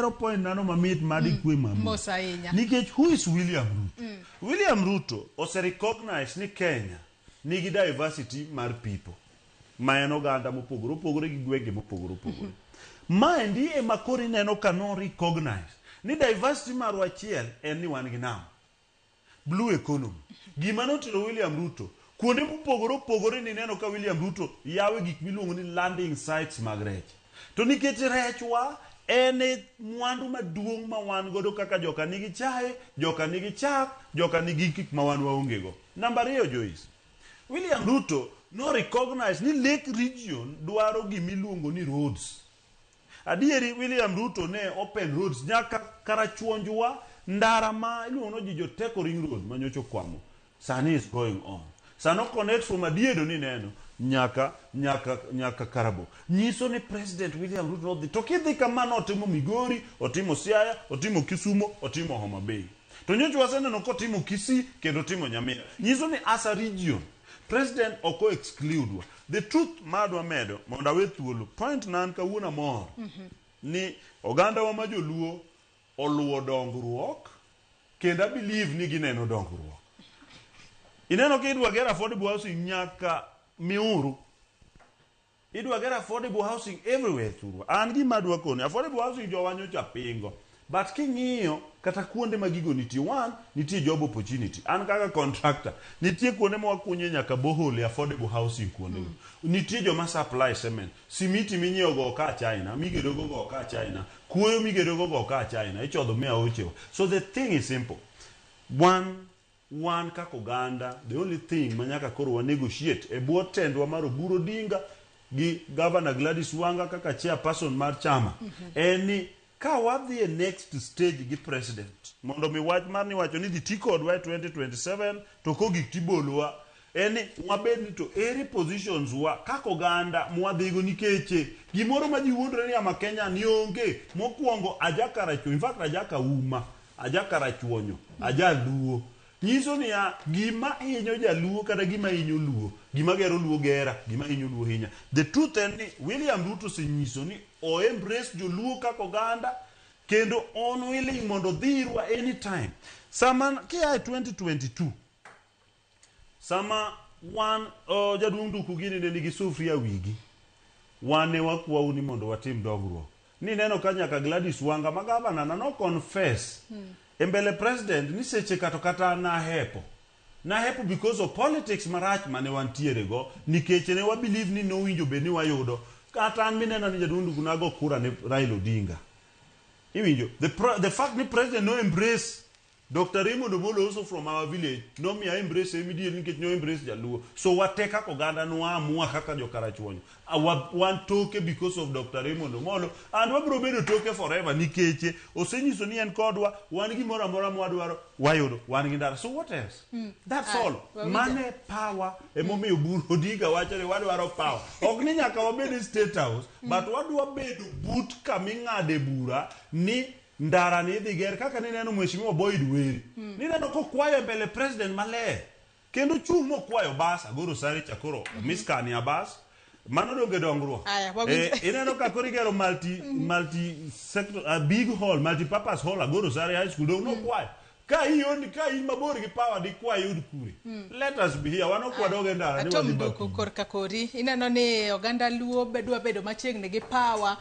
Iyiero point nano mamit mar ikwe mamu. Mos ahinya. Nikech who is William Ruto? William Ruto ose recognize ni Kenya nigi diversity mar people. Ma en oganda mopogore opogore gi gwenge mopogore opogore. Maendi ema koro ineno ka no recognize ni diversity marwa achiel en ni wan gi nam. Blue economy. Gima notero William Ruto, kuonde mopogore opogore nineno ka William Ruto yawe gik miluongo ni landing sites mag rech. To nikech rechwa en e mwandu maduong' ma wan godo kaka joka nigi chae, joka nigi chak, joka nigi gik ma wan waonge go. Namba ariyo Joyce, William Ruto no recognize ni Lake Region dwaro gimiluongo ni roads. Adieri William Ruto ne open roads nyaka Karachuonjwa ndara ma iluongo ni Joteko Ring Road ma nyocha okwamo sani is going on. Sano connect from Adiedo ni neno nyaka nyaka nyaka Karabo. Nyiso ni President William Ruto nodhi to kidhi kama notimo Migori, otimo Siaya, otimo Kisumo, otimo Homa Bay. To nyocha waseneno kotimo Kisii kendo otimo Nyamira. Nyiso ni as a region President ok o exclude wa. The truth ma adwa medo mondo awe thuolo point na an kawuono amor ni oganda wa ma joluo oluwo dongruok kendo I believe ni gineno dongruok. Ineno ka idwa ger affordable housing nyaka Miuru. Idwa ger affordable housing everywhere thurwa. An gima adwa koni, affordable housing jowa nyocha pingo. But king'iyo kata kuonde ma gigo nitie, one, nitie job opportunity. An kaka contractor, nitie kuonde ma wakunye nyaka borehole e affordable housing kuonde go. Nitie joma supply cement. Simiti minyiewo go ka China, migedo go go ka China, kuoyo migedo go go ka China, ichodho mi aochewa. So the thing is simple. One, wan kaka oganda, the only thing ma nyaka koro wa negotiate e bwo tendwa mar Oburu Odinga gi Governor Gladys Wanga kaka chairperson mar chama en ni ka wadhi e next stage gi president mondo mi wach mar ni wacho ni dhi ti kodwa e 2027 to kogik tibolowa en ni wabed ni to ere positions wa kaka oganda mwadhigo nikech gimoro ma ji wuondore ni ama Kenya ni onge mokwongo aja Karachuonyo in fact aja Kauma aja Karachuonyo aja Luo nyiso niya gima hinyo jaluo kata gima hinyo luo gima gero luo gera gima hinyo luo hinya the truth en ni William Ruto osenyiso ni o embrace joluo kaka oganda kendo on willing mondo odhi irwa anytime sama kia e 2022 sama wan jaduong' Nduku gini ne nigi sufuria wigi wan ne wakwau ni mondo watim dongruok nineno ka nyaka Gladys Wanga ma gavana na no confess e mbele president ni seche kato kata nahepo nahepo because of politics marach mane wantiere go nikech ne wa believe ni nowinjo bed ni wayudo kata an mineno ni jaduong' Nduku nago kura ne Raila Odinga iwinjo the fact ni president no embrace Dr. Raymond Omolo also from our village nomiya embrace immediately nikech no embrace jaluo so wate kaka oganda nwaamua kaka jokarachuonyo wan toke because of Dr. Raymond Omolo and wabiro bedo toke forever nikech osenyiso ni en kodwa wan gimoro amora mwadwaro wayudo wan gi ndara so what else that's Aye, all wawinjo. mane power emomiyo Oburu Odinga wacho ni wadwaro power ok ni nyaka wabed e state house but wadwa bedo but kaming'ade bura ni ndara ni idhi ger kaka nineno mheshimiwa Boyd Were nineno kokwayo e mbele president maler kendo chung' mokwayo bas agoro sare cha koro omi Scania bas mano donge dongruok Aya, wawinjo. Ineno ka koro igero multi sector a big hall multi purpose hall agoro sare high school dong nokwayo ka ion ka in mabor gi power dikwa yud kure let us be here wan ok wadog e ndara ni Atom wadhi duku Bakuli. korka kori ineno ni oganda luo dwa bedo machiegni gi power.